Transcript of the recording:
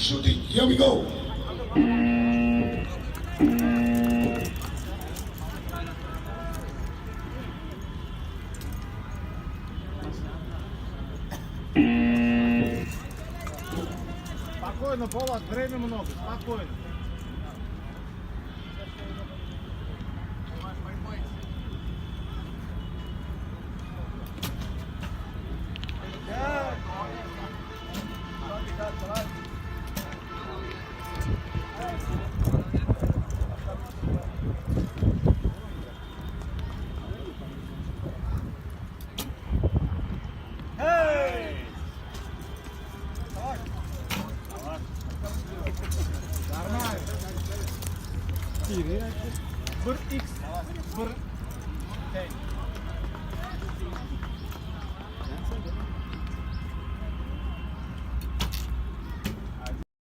Shooting. Here we go. Спокойно, Полад, время много, спокойно. Biri, bir X, bir T.